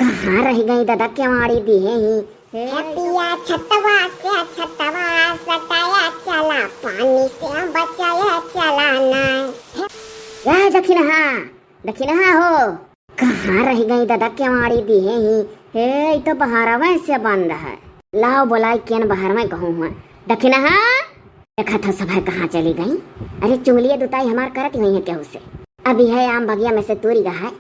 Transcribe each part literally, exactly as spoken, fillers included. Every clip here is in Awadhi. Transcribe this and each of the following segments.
कहाँ रहि गई दादा, केवाड़ी दिहे ही। हे पिया छतवा से छतवा सटाया चला, पानी से बचाया चला ना। हे, ए दखिनहा, दखिनहा हो, कहाँ रहि गई दादा, केवाड़ी दिहे ही। हे, ई तो बहरवे से बंद है। लाओ बोलाई केन बहरवे कहूँ है। दखिनहा, देखत हो सभे कहाँ चली गई। अरे चुंगलिया दुताई हमार करत हुई है केहू से। अब यह आम बगिया में से तूरी गा है,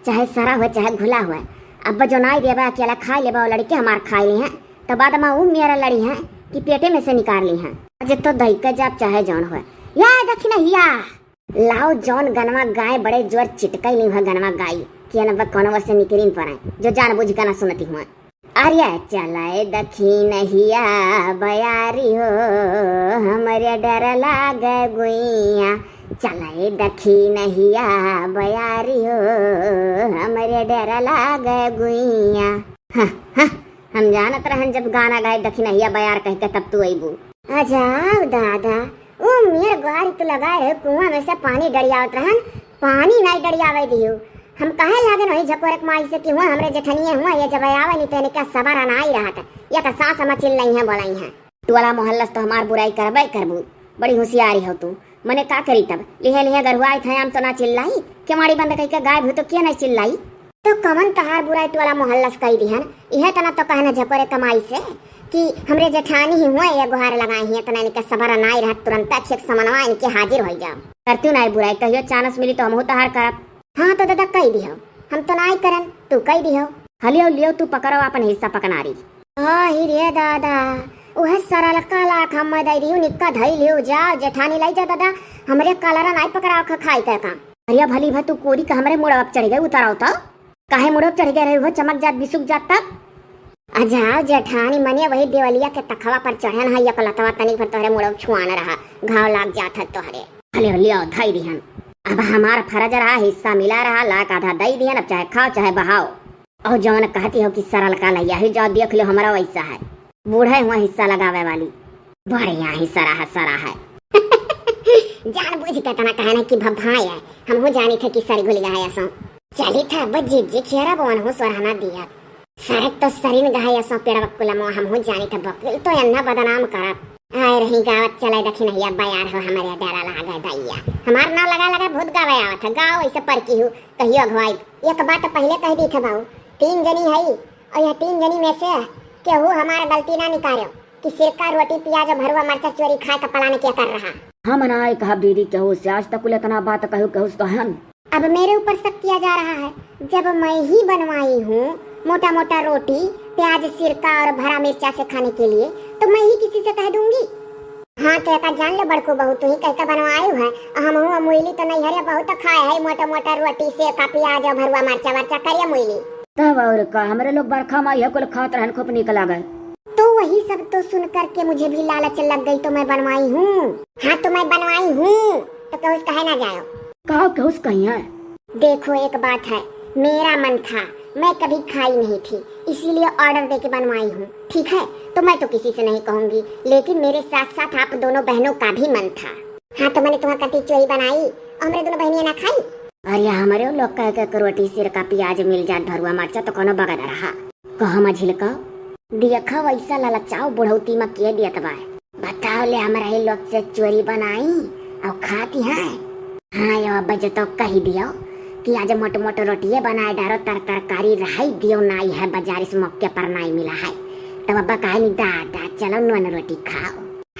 चाहे सरा हुए चाहे घुला हुए। अब जो नाई देबा अकेला खाई लेबा, वो लड़के हमार खाई ली हैं, तो बाद में ऊ मेरा लड़ी हैं कि पेटे में से निकाल ली हैं। आज तो दही के जाप चाहे जौन हुए। या दखिनहिया, लाओ जौन गनवा गाए बड़े जोर चिटकई ली हुए गनवा गाई, कि अनबा कौनवा से निकरिन पड़े, जो जान बुझ के ना सुनती हुए। अरे चलाए दखिनहिया बयारी हो, हमरे डर लागे गुइया। चलाए दखिनहिया बयारी हो, हमरे डर लागे गुइया। हाँ, हाँ, हम जानत रहन जब गाना गाए दखिनहिया बयार कह के तब तू अइबू। अजाव दादा, ओ मेर गोहारी तू लगाए रहे कुआं में से पानी डरियावत रहन, पानी नाई डरियावे दियो। हम कहे लागन वही झकोरक माई से कि हुआ हमरे जेठनिए हुआ, ये जब आवे नहीं तो इनका सबर अनाई रहत है। ये का सास हम चिल्लाई हैं, बोलाई हैं। टोला मोहल्लस तो हमार बुराई करबे करबू, बड़ी होशियारी हो तू। मने का करी तब, लिहे लिहे गरुआई थे हम तो ना चिल्लाई, केवाड़ी बंद कइके गायब हो तो क्या नहीं चिल्लाई? तो कमन तहार बुराई टोला मोहल्लस कई दिहन, इहे तना तो कहना झकोरे कमाई से कि हमरे जेठानी ही हुआ ये गुहार लगाई ही, इतना इनके सबर नाई रहत, तुरंत खेत समनवा इनके हाजिर हो जाओ। करती नाई बुराई, कहियो चानस मिली तो हमहू तहार करब। हाँ तो दादा कई दिहो, हम तो नाई करन, तू कई दिहो। हलियो लियो तू पकड़ो अपन हिस्सा पकनारी। आही रे दादा, उहे सरलका लाख हम दे दियो, निक्का धई लियो, जाओ जेठानी लाई जा दादा, हमरे कलरा नाई पकड़ाओ खा खाई के का। अरे भली भा तू कोरी का हमरे मुड़वा पे चढ़ गए, उतराओ तो। काहे मुड़वा पे चढ़ गए रहे हो, चमक जात बिसुक जात तब। आ जाओ जेठानी, मने वही देवलिया के तखवा पर चढ़न है, एक लतवा तनिक भर तोहरे मुड़वा पे छुआन रहा, घाव लाग जात है तोहरे। भले लियो धई दिहन, अब हमार फर्ज रहा, हिस्सा मिला रहा, लाख आधा दई दिहन, अब चाहे खाओ चाहे बहाओ। और जौन कहती हो कि सरलका लैया है, जाओ देख लो हमारा वैसा है, बूढ़े हुआ हिस्सा लगावे वाली। बढ़िया ही सरा है, सरा है। जान बुझ के तना कहना कि भभाए है, हमहू जानी थे कि सर घुल गए असो। चली था अब जीजी खियारा बवन हो सोरहना दिया। सरक तो सरिन गए असो पेड़ बकुलमो, हमहू जानी थे बकुल तो अन्ना बदनाम करत। आए रही गावत चले दखिनहिया बयार हो हमरे डरा लागे दैया। हमार नाव लगा लगा भूत गावे आवत है, गाओ ऐसे पर की हूँ, कहियो अगवाई। एक बात पहले कह दी थे बाऊ, तीन जनी है और यह तीन जनी में से केहू हमार गलती ना निकारो कि सिरका रोटी प्याज और भरुआ मरचा चोरी खाए का प्लान क्या कर रहा। हम नाई कहब दीदी केहू से, आज तक कुल इतना बात कहू केहू से कहन। अब मेरे ऊपर शक किया जा रहा है, जब मैं ही बनवाई हूँ मोटा मोटा रोटी प्याज सिरका और भरा मिर्चा से खाने के लिए, तो मैं ही किसी से कह दूंगी? हाँ तो एका जान ले बड़को बहू, तू ही कह के बनवायु है, और हमहू अमुइली तो नैहरे बहुत खाए है मोटा मोटा रोटी सिरका प्याज और भरुआ मरचा वरचा करिया मुइली। तब और का, हमरे लोग बरखा माई है कुल खात रहन, खूब नीक लागे। तो वही सब तो सुन करके मुझे भी लालच लग गई तो मैं बनवाई हूँ। हाँ तो मैं बनवाई हूँ तो केहू से कहे ना जाओ। का केहू से कही है? देखो एक बात है, मेरा मन था, मैं कभी खाई नहीं थी, इसीलिए ऑर्डर दे के बनवाई हूँ, ठीक है? तो मैं तो किसी से नहीं कहूँगी, लेकिन मेरे साथ साथ आप दोनों बहनों का भी मन था। हाँ तो मैंने तुम्हारा कटी चोरी बनाई और हमरे दोनों बहनिया ना खाई। अरे हमरे लोग कह के रोटी सिरका प्याज मिल जात भरुआ मरचा तो कोनो बगद रहा। कहा मझिलका, देखा वैसा ललचाओ बुढ़ौती में के दियत बा। बताओ ले हमरा ही लोग से चोरी बनाई और खाती हैं। हाँ यो अब जो तो कही दियो कि आज मोट मोट रोटिये बनाए डारो, तर तरकारी रहाई दियो नाई है, बाजार इस मौके पर नाई मिला है। तब अब्बा कहे नी दादा चलो नॉन रोटी खाओ।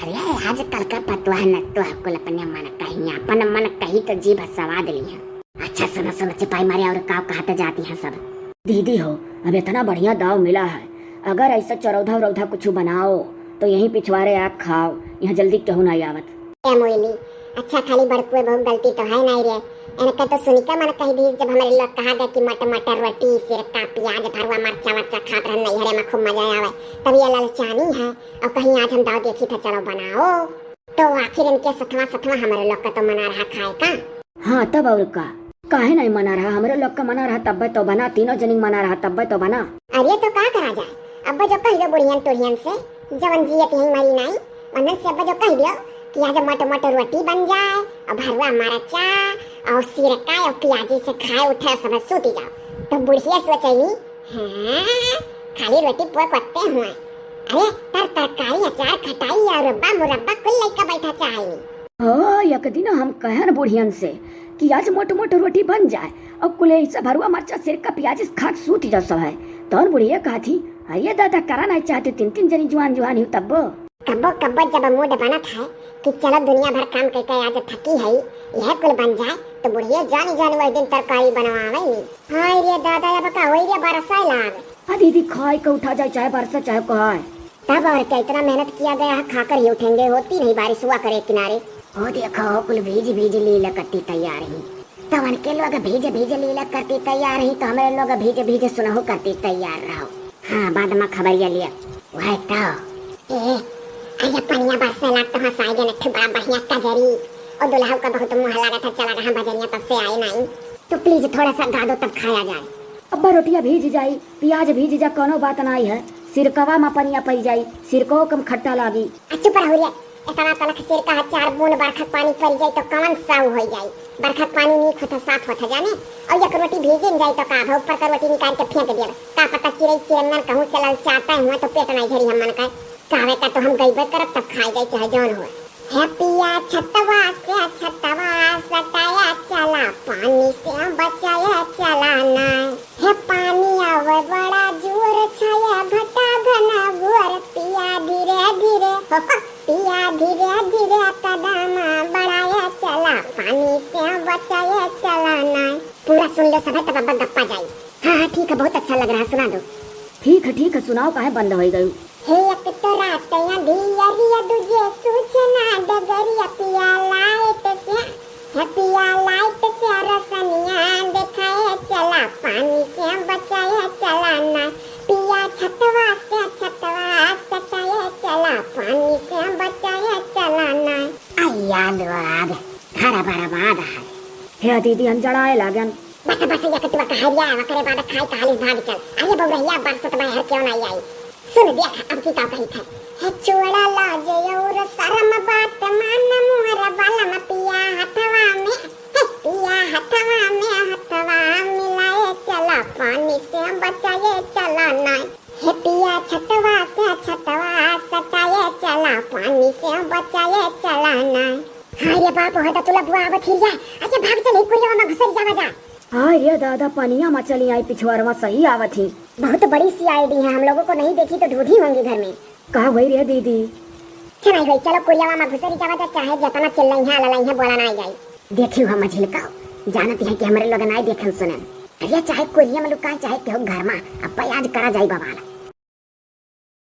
अरे आजकल का पतुआ है न तो कुल अपने मन कही, अपन मन कही तो जीभ स्वाद ली है। अच्छा सुनो सुनो चिपाई मारे और काव कहते जाती हैं सब। दीदी हो, अब इतना बढ़िया दाव मिला है, अगर ऐसा चरौधा उरौधा कुछ बनाओ तो यहीं पिछवारे आ खाओ, यहाँ जल्दी केहू ना आवत। ए मोइली, अच्छा खाली बड़कुए बहुत गलती तो है नहीं रे, इनका तो सुनी का मन कही दी जब हमारे लोग कहा गया कि मट मटर रोटी सिरका प्याज भरुआ मरचा वरचा खात रहन नैहरे में खूब मजा आवे, तब ये ललचानी है और कहीं आज हम दाव देखी था चलो बनाओ। तो आखिर इनके सथवा सथवा हमारे लोग का तो मना रहा खाए का। हाँ तब और का, काहे नहीं मना रहा, हमरे लोग का मना रहा तब्बे तो बना, तीनों जनी मना रहा तब्बे तो बना। अरे तो का करा जाए, अब जो कह दो बुढ़ियन टुढ़ियन से, जवन जियत यही मरी नहीं, उन्हन से अब जो कह दियो कि आज मोट मोट रोटी बन जाए और भरुआ मरचा और सिरका और प्याजी से खाए उठे सब सूती जाओ, तो बुढ़िया सोचेली हाँ, खाली रोटी पोक ओत्ते हुआ। अरे, तर तरकारी, अचार, खटाई और रब्बा मुरब्बा कुल लइका बैठा चाही। हो, एक दिन हम कहन बुढ़ियन से कि आज मोट मोट रोटी बन जाए और कुल ऐसा भरुआ मरचा सिरका प्याज खा के सूत जाओ सब है। तौन बुढ़िया कहत ही, "अरे दादा, करा नहीं चाहते, तीन तीन जनी जुआन जुआन ही तब्बो।" कब्बो कब्बो जब मूड बनत है कि चलो दुनिया भर काम करके आज थकी है, यह कुल बन जाए, तो बुढ़िया जानी जानी वही दिन तरकारी बनवावे नी। हाय रे दादा, अब का होई रे, बरसा लाग। हाँ दीदी, खाए के उठा जाए, चाहे बरसा चाहे काय। तब और क्या, इतना मेहनत किया गया है, खाकर ही उठेंगे। होती नहीं बारिश हुआ करे किनारे। ओ देखो, कुल भीज भीज लीला कत्ती तैयार ही। तवन के लोग भीज भीज लीला करती तैयार ही, तो हमरे लोग भीज भीज सुनहु करती तैयार रहो। हाँ, बाद में खबरिया लिया। वह तो। ए, अरे पनिया बरसे लाग तो हंसाई गए, नट्ठू बड़ा बढ़िया कजरी। और दुल्हा का बहुत मुँह लागत है, चला रहा बजरिया, तब से आए नहीं। तो please थोड़ा सा गा दो, तब खाया जाए। अब्बा रोटिया भीज जाई, प्याज भीज जा, कोनो बात नाई है। सिरकवा मा पनिया पड़ जाई, सिरकवा कम खट्टा लागी। आ चुप रहो रे, इतना तलख सिरका है, चार बूंद बरखा पानी पड़ जाई तो कवन साउ हो जाई? बरखा पानी नीक होता, साफ होता जाने। और एक रोटी भीजिन जाई तो का भा, ऊपर का रोटी निकाल के फेंक दिया। का पता चिड़ै चिरंगन कहूँ चलल चाहता हुआ तो पेट नहीं झरी हमन का। कहवे का तो हम गईबे करब, तब खाए जाए चाहे जौन हो। हे पिया छतवा से छतवा सटाया चला, पानी से बचाया चला ना। हे पानी आवे बड़ा जोर, छाया घटा घना घोर, पिया धीरे धीरे, हो, हो, पिया धीरे धीरे कदम बढ़ाया चला, पानी से बचाया चला ना। पूरा सुन लो सब, तब अब गप्पा जाई। हाँ, हाँ, ठीक है, बहुत अच्छा लग रहा है, सुना दो। ठीक है, ठीक है, सुनाओ, काहे बंद हो गई? हे एक तो रात अंधियरिया, दूजे सूचना डगरिया, पिया लाइट से, हे पिया लाइट से रसनिया देखाए चला, पानी से बचाए चला ना, पिया छतवा से छतवा सटाए चला, पानी से बचाए चला ना। अय्या लोग, घर बर्बाद है। हे दीदी, हम जड़ाए लागन। बस, बस, ये कतुआ कहरिया, ओकरे बाद खाई कहालिस भाग चल। अरे बउरहिया, बरसत बहर क्यों नहीं आई? सुन देख, अब की का कही थे। हे छोड़ा लाज और शर्म बात मान मोर बलम पिया हथवा में, हे पिया हथवा में हथवा मिलाए चला, पानी से बचाए चला ना। हे पिया छतवा से छतवा सटाए चला, पानी से बचाए चला ना। हाय रे बाप, हो दतुला बुआ आवत हिरिया, अरे भाग चल, ही कुरिया में घुसर जावा जा। हाय रे दादा, पनिया में चली आई, पिछुआरवा सही आवत ही। बहुत बड़ी सी आईडी है, हम लोगों को नहीं देखी तो ढूंढी होंगी घर में। का हुई रे दीदी? अच्छा नहीं हुई, चलो कुरियावा में घुसरी जावा जा, चाहे जतना चिल्लाई है, ललाई है, बोला ना जाई। देखी हो मझिलका, जानत है कि हमरे लोग नाई देखन सुनन। अरे चाहे कुरिया में लुकाए, चाहे केहू घर में, अब आज करा जाई बवाल।